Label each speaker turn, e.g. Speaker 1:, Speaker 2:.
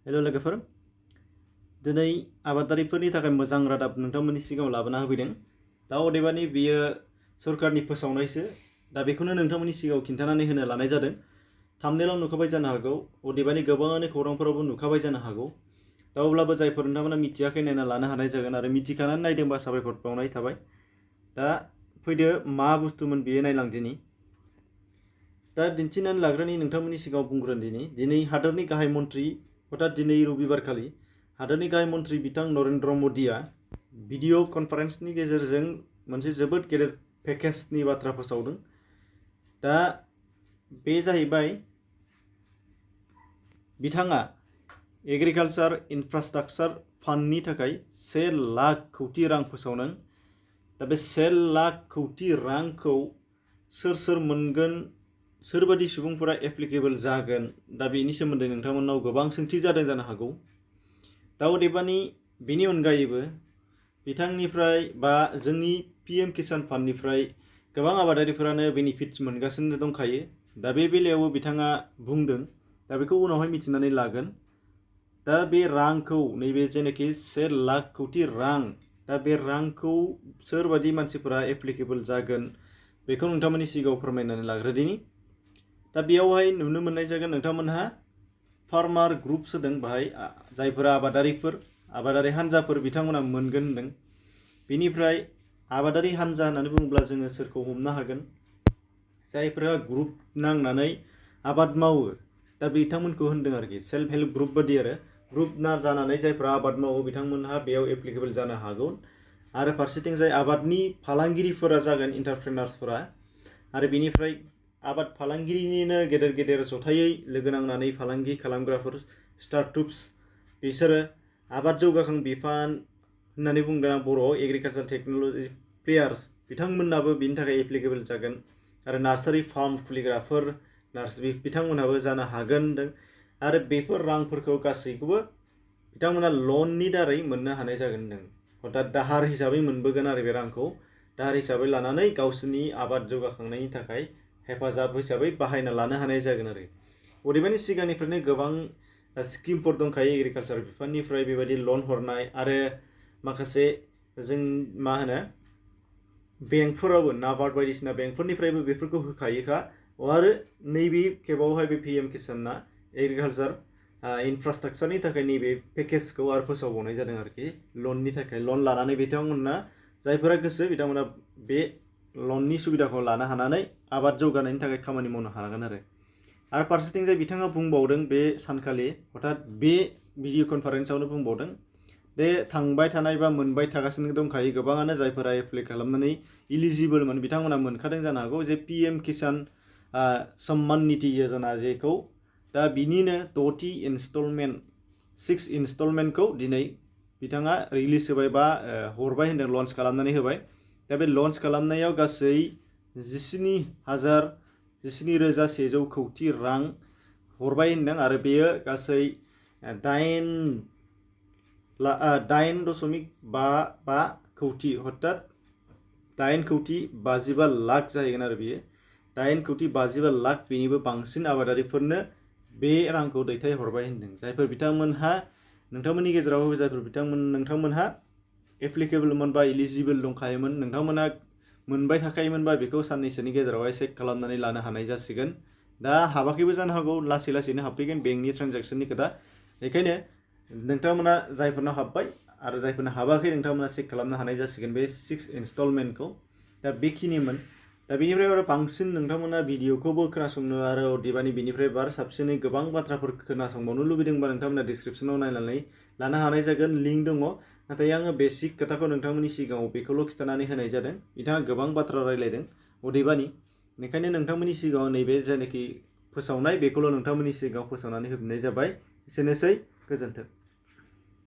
Speaker 1: हेल' लोगोफोर, दिनै आबादारिफोरनि थाखाय मोजां रादाब नोंथांमोननि सिगाङाव लाबोना होफैदों। दा अदेबानि बियो सरकारनि फोसावनायसो, दा बेखौनो नोंथांमोननि सिगाङाव खिन्थानानै होनो लानाय जादों। थाम्बनेइलाव नुखाबाय जानो हागौ, अदेबानि गोबाङानो खौरांफोरावबो नुखाबाय जानो हागौ। दा अब्लाबो जायफोर नोंथांमोना मिथियाखै नायना लानो हानाय जागोन, आरो मिथिखानानै नायदोंबा साबायखर बावनाय थाबाय। दा फैदो मा बुस्थुमोन बेयो नायलां दिनै। दा दिन्थिनानै लाग्रानि नोंथांमोननि सिगाङाव बुंग्रोनि दिनै हादोरनि गाहाय मन्थ्रि हठात दिनै रबिबारखालि हादोरनि गाहाय मन्थ्रि बिथां नरेन्द्र मदिया भिडिअ कनफारेन्सनि गेजेरजों मोनसे जोबोद गेदेर पेकेजनि बाथ्रा फोसावदों। दा बे जाहैबाय बिथाङा एग्रिकालचार इनफ्रास्ट्राक्चार फान्डनि थाखाय 1 लाख कौटि रां फोसावदों। दा बे 1 लाख कौटि रांखौ सोर मोनगोन, सोरबादि सुबुंफोरा एप्लिकेबल जागोन, दा बेनि सोमोन्दै नोंथांमोननाव गोबां सोंथि जादों जानो हागौ। दा अदेबानि बेनि अनगायैबो बिथांनिफ्राय बा जोंनि PM किसान फान्डनिफ्राय गोबां आबादारिफोरानो बेनिफिट्स मोनगासिनो दंखायो। दा बे बेलायावबो बिथाङा बुंदों, दा बेखौ उनावहाय मिथिनानै लागोन। दा बे रांखौ नैबे जेनाखि 1 लाख कौटि रां, दा बे रांखौ सोरबादि मानसिफोरा एप्लिकेबल जागोन बेखौ नोंथांमोननि सिगाङाव फोरमायनानै लाग्रोदिनि। दा बेयावहाय नुनो मोननाय जागोन नोंथांमोनहा फार्मार ग्रुप्स होदों, बाहाय जायफोरा आबादारि हान्जाफोर बिथांमोना मोनगोन होनदों। बेनिफ्राय आबादारि हान्जा होननानै बुङोब्ला जोङो सोरखौ हमनो हागोन, जायफोरा ग्रुप नांनानै आबाद मावो, दा बिथांमोनखौ होनदों आरोखि। सेल्फ हेल्प ग्रुप बादि आरो ग्रुप जानानै जायफोरा आबाद मावो बिथांमोनहा बेयाव एप्लिकेबल जानो हागौ। आरो फारसेथिं जाय आबादनि फालांगिरिफोरा जागोन, इन्टारप्रेनार्सफोरा, आरो बेनिफ्राय आबाद फालांगिरिनिनो गेदेर जथायै लोगो नांनानै फालांगि खालामग्राफोर, स्टार्टअप्स, बिसोरो आबाद जौगाखां बिफान होननानै बुंदों आं बर'आव, एग्रिकालचार टेक्न'लजि प्लेयार्स, बिथांमोनाबो बिनि थाखाय एप्लिकेबल जागोन। आरो नार्सारि फार्म खुलिग्राफोर, बिथांमोनहाबो जानो हागोन होनदों। आरो बेफोर रांफोरखौ गासैखौबो बिथांमोना लननि दारै मोननो हानाय जागोन होनदों। हठात दाहार हिसाबै मोनबोगोन आरो बे रांखौ दाहार हिसाबै लानानै गावसोरनि आबाद जौगाखांनायनि थाखाय हेफाजाब हिसाबै बाहायना लानो हानाय जागोन आरो। अदेबानि सिगांनिफ्रायनो गोबां स्किमफोर दंखायो एग्रिकालचार बिफाननिफ्राय बेबायदि लन हरनाय, आरो माखासे जों मा होनो बेंकफोरावबो, नाबार्ड बायदिसिना बेंकफोरनिफ्रायबो बेफोरखौ होखायोखा। आरो नैबे खेबावहाय बे PM किसानना एग्रिकालचार इनफ्रास्ट्राक्चारनि थाखाय नैबे पेकेजखौ आरो फोसावबावनाय जादों आरोखि। लननि थाखाय लन लानानै बिथांमोना जायफोरा गोसो बिथांमोना बे लननि सुबिदाखौ लानो हानानै आबाद जौगानायनि थाखाय खामानि मावनो हागोन आरो फारसेथिंजाय बिथाङा बुंबावदों बे सानखालि, हठात बे भिडिअ कनफारेन्सआवनो बुंबावदों, बे थांबाय थानाय बा मोनबाय थागासिनो दंखायो गोबाङानो जायफोरा एप्लाइ खालामनानै इलिजिबोलमोन बिथांमोना मोनखादों जानो हागौ, जे PM किसान सम्मान निधि योजना जेखौ, दा बिनिनो 6थि इनस्टलमेन्ट, 6 इनस्टलमेन्टखौ दिनै बिथाङा रिलिज होबाय बा हरबाय होनदों, लन्च खालामनानै होबाय। दा बे लन्च खालामनायाव गासै 17,100 कौटि रां हरबाय होनदों, आरो बेयो गासै 8.55 कौटि, हठात 8,55 लाख जाहैगोन आरो बेयो 8,55 लाख, बेनिबो बांसिन आबादारिफोरनो बे रांखौ दैथायहरबाय होनदों। जायफोर बिथांमोनहा नोंथांमोननि गेजेराव नोंथांमोनहा एप्लिकेबलमोन बा इलिजिबल दंखायोमोन, नोंथांमोनहा मोनबाय थाखायोमोनबा बेखौ साननैसोनि गेजेरावहाय चेक खालामनानै लानो हानाय जासिगोन। दा हाबाखैबो जानो हागौ, लासैनो हाबफैगोन, बेंकनि ट्रेन्जेक्सननि खोथा। बेखायनो नोंथांमोना जायफोरनाव हाबबाय आरो जायफोरना हाबाखै नोंथांमोना चेक खालामनो हानाय जासिगोन बे 6 इनस्टलमेन्टखौ। दा बेखिनिमोन। दा बेनिफ्राय आरो बांसिन नोंथांमोना भिडिअखौबो खोनासंनो आरो अदेबानि बेनिफ्राय बार साबसिनै गोबां बाथ्राफोर खोनासंबावनो लुबैदोंबा नोंथांमोना डिसक्रिपसनाव नायनानै लानो हानाय जागोन, लिंक दङ। नाथाय आङो बेसिक खोथाखौ नोंथांमोननि सिगाङाव बेखौल' खिन्थानानै होनाय जादों। बिथाङा गोबां बाथ्रा रायलायदों अदेबानि, बेनिखायनो नोंथांमोननि सिगाङाव नैबे जायनाखि फोसावनाय बेखौल' नोंथांमोननि सिगाङाव फोसावनानै होफिननाय जाबाय। एसेनोसै, गोजोन्थों।